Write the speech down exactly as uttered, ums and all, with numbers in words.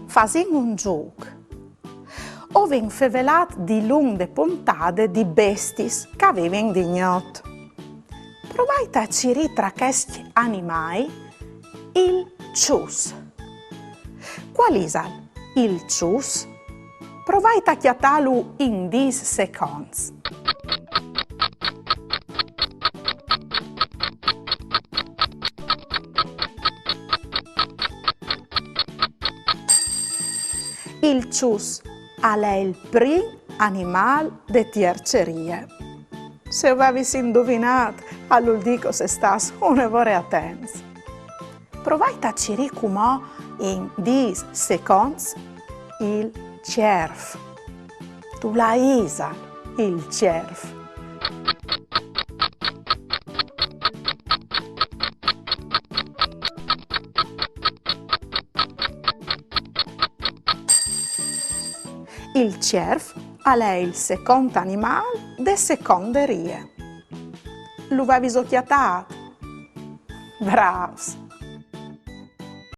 Fasìn un zûc. O vin fevelât dilunc de pontade di bestis ch'a vivin di gnot. Provait a cirî tra chescj animâi il çus. Cuâl isal il çus? Provait a cjatâlu in dîs seconts. Il çus al è il prin animâl de tierce rie. Se o vevis induvinât, al vûl dî che o sês stâts une vore atents. Provait a cirî cumò in dîs seconts il cerf. Dulà isal il cerf? Il cerf al è il secont animâl de seconde rie. Lu vevis cjatât? Brâfs!